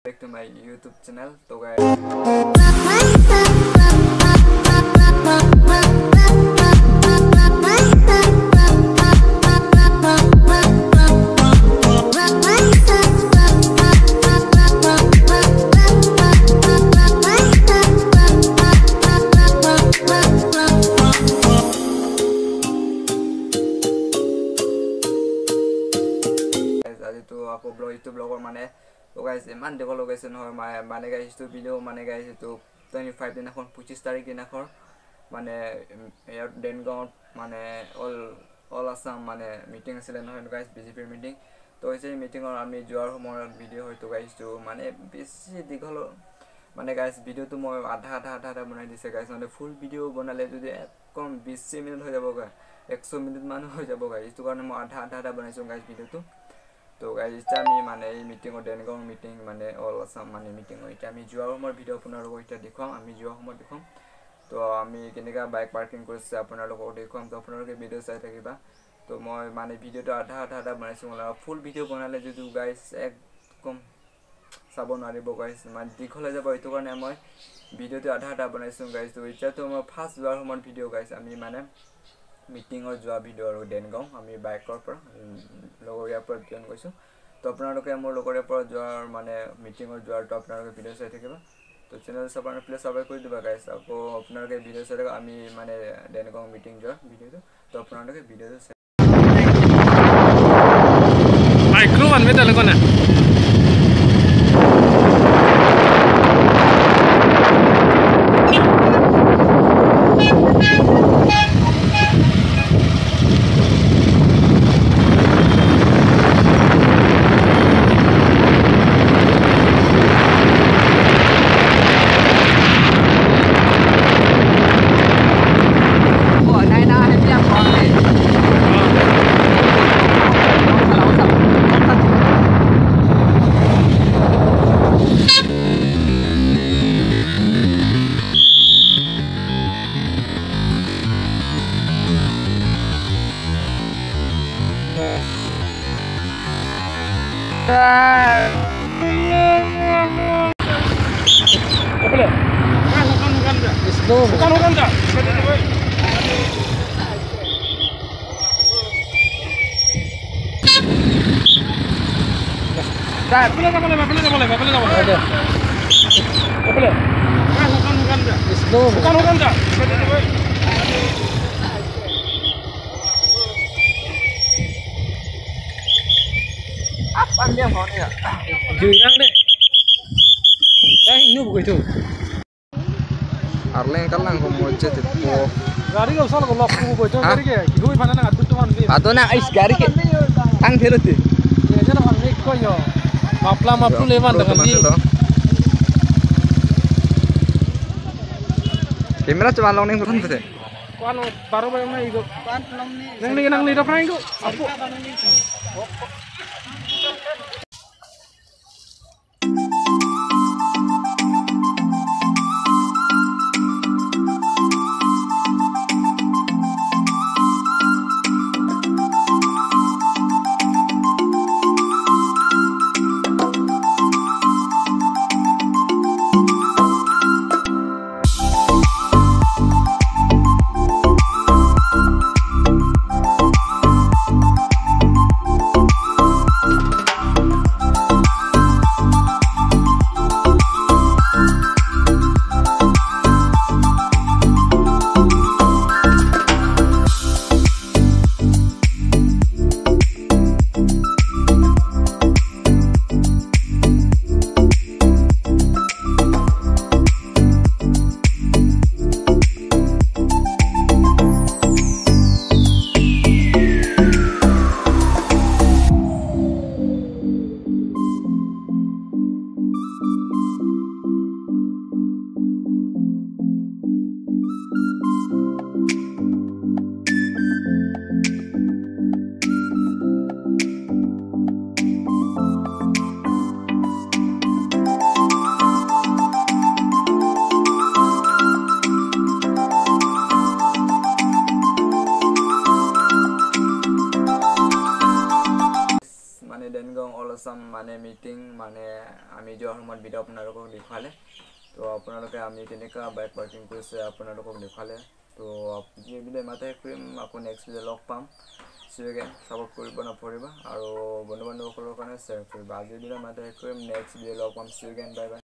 Back to my YouTube channel. তো guys, আজিতো আকৌ ব্লগ, এইটো ব্লগৰ মানে তো গাইজ ইমান দীঘল হৈ গৈছে নহয়। মানে গাইজ এইটো ভিডিঅ' মানে গাইজ এইটো 25 দিনাখন, 25 তাৰিখ দিনাখন মানে ইয়াত ডেনগাঁৱত মানে অল আছাম মানে মিটিং আছিলে নহয় গাইজ, বিজেপিৰ মিটিং। তো সেই মিটিঙৰ আমি যোৱাৰ সময়ত ভিডিঅ' হয়তো গাইজ, মানে বেছি দীঘল মানে গাইজ ভিডিঅ'টো মই আধা আধা আধা আধা বনাই দিছে গাইজ। মানে ফুল ভিডিঅ' বনালে যদি একদম 20 মিনিট হৈ যাব গাইজ, 100 মিনিটমান হৈ যাব গাইজ। এইটো কাৰণে মই আধা আধা আধা বনাইছোঁ গাইজ ভিডিঅ'টো। তো গাইজ এতিয়া আমি মানে এই মিটিঙৰ ডেনগাঁৱৰ মিটিং মানে অল আছাম মানে মিটিঙৰ এতিয়া আমি যোৱাৰ সময়ত ভিডিঅ' আপোনালোকক এতিয়া দেখুৱাম, আমি যোৱাৰ সময়ত দেখুৱাম। তো আমি কেনেকুৱা বাইক পাৰ্কিং কৰিছে আপোনালোকক দেখুৱাম। তো আপোনালোকে ভিডিঅ' চাই থাকিবা। তো মই মানে ভিডিঅ'টো আধা আধা আধা বনাইছোঁ, ফুল ভিডিঅ' বনালে যিটো গাইজ একদম চাব নোৱাৰিব গাইজ, মানে দীঘল হৈ যাব। এইটো কাৰণে মই ভিডিঅ'টো আধা আধা বনাইছোঁ গাইজ। তো এতিয়াতো মই ফাৰ্ষ্ট যোৱাৰ সময়ত ভিডিঅ' গাইজ, আমি মানে মিটিঙত যোৱা ভিডিঅ' আৰু ডেনগাঁও আমি বাইকৰ পৰা লগৰীয়াৰ পৰা জইন কৰিছোঁ। তো আপোনালোকে মোৰ লগৰীয়াৰ পৰা যোৱাৰ মানে মিটিঙত যোৱাৰটো আপোনালোকে ভিডিঅ' চাই থাকিবা। তো চেনেল চাব প্লিজ ছাবস্ক্ৰাইব কৰি দিবা গাইজ। আকৌ আপোনালোকে ভিডিঅ' চাই থাকিব, আমি মানে ডেনগাঁও মিটিং যোৱাৰ ভিডিঅ'টো। তো আপোনালোকে ভিডিঅ'টো চাই Kamera coba long ning pun teh. Kuan baru baru na igo. Nang ning nang lido prang igo. Apu. আমি যোৱাৰ সময়ত ভিডিঅ' আপোনালোকক দেখুৱালে। তো আপোনালোকে আমি কেনেকুৱা বাইক পাৰ্কিং কৰিছে আপোনালোকক দেখুৱালে। তো আজিৰ ভিডিঅ' ইমানতে শেষ কৰিম, আকৌ নেক্সট ভিডিঅ' লগ পাম। চি you again, support কৰিব নপৰিবা আৰু বন্ধু বান্ধৱসকলৰ কাৰণে শ্বেয়াৰ কৰিবা। আজিৰ ভিডিঅ' ইমানতে শেষ কৰিম, নেক্সট ভিডিঅ' লগ পাম। See you again, bye bye.